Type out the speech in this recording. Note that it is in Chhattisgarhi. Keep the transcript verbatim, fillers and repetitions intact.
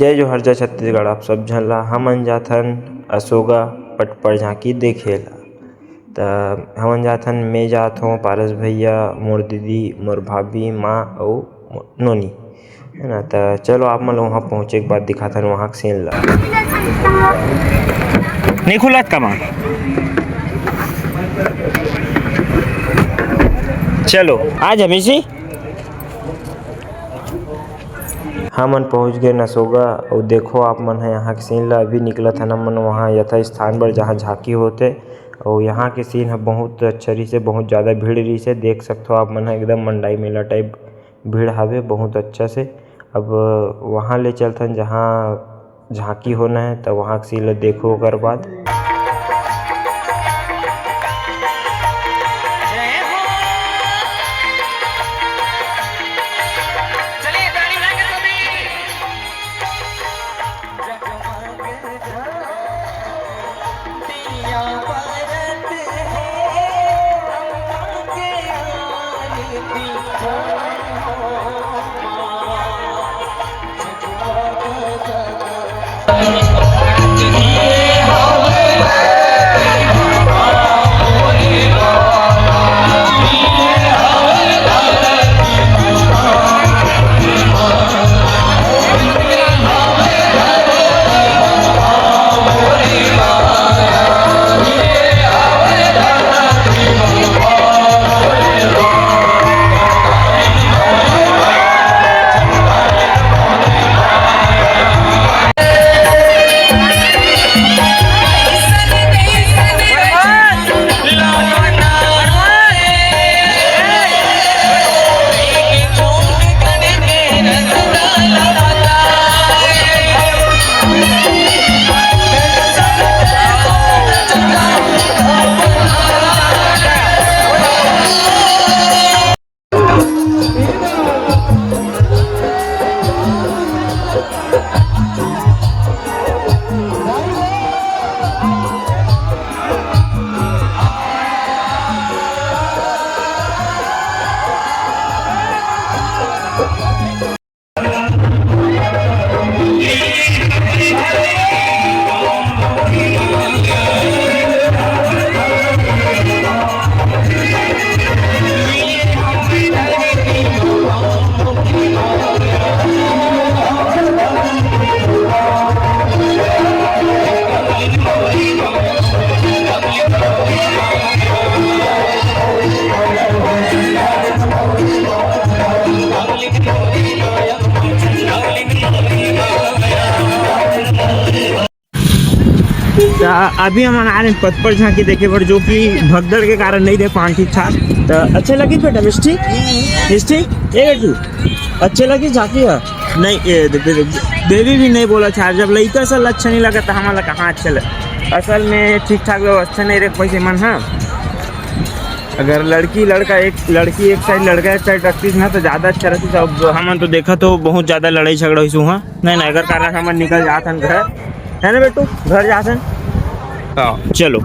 जय जोहार, जय छत्तीसगढ़। आप सब झन ला, हमन जाथन असोगा पटपड़ झांकी देखे ला। त हमन जाथन, मैं जात हों, पारस भैया, मोर दीदी, मोर भाभी, माँ अउ नोनी, है ना। त चलो, आप मन ल वहाँ पहुँचे के बाद दिखाथन वहाँ के scene ला। नहीं खुलत का माँ? चलो, आज हमेशी हमन पहुंच गए नसोगा। अउ देखो आप मन ह, यहाँ के scene ला अभी निकलत हन हमन वहाँ यथा स्थान बर, जहाँ झांकी होथे। अउ यहाँ के scene ह बहुत अच्छा रहिसे, बहुत ज़्यादा भीड़ रहिसे। देख सकथो आप मन ह, एकदम मंडाई मेला type भीड़ हावे, बहुत अच्छा से। अब वहाँ ले चलथन, जहाँ झांकी होना है, त वहाँ के scene ला देखो, ओकर बाद। त अभी हमन आ रहे हैं पटपड़ झांकी देखे बर, जो कि भगदड़ के कारण नहीं देख पान ठीक ठाक। त अच्छे लगी बेटा मिष्टी? मिष्टी, ए बेटू, अच्छे लगी झांकी है? नहीं, ए, दे, दे, दे, देवी भी नहीं बोला था। जब लइका सल अच्छा नहीं लगा, तो हमारा कहाँ अच्छा लगे? असल में ठीक ठाक व्यवस्था नहीं रख पाइस मन, हाँ। अगर लड़की लड़का एक, लड़की एक side, लड़का एक side रखतीस ना, तो ज़्यादा अच्छा रहतीस। अब हमन तो देखा तो बहुत ज़्यादा लड़ाई झगड़ा होइस उहाँ। नहीं, नहीं, अगर कारण हमन निकल जाथन घर, है ना बेटू, घर जाथन। हाँ, चलो।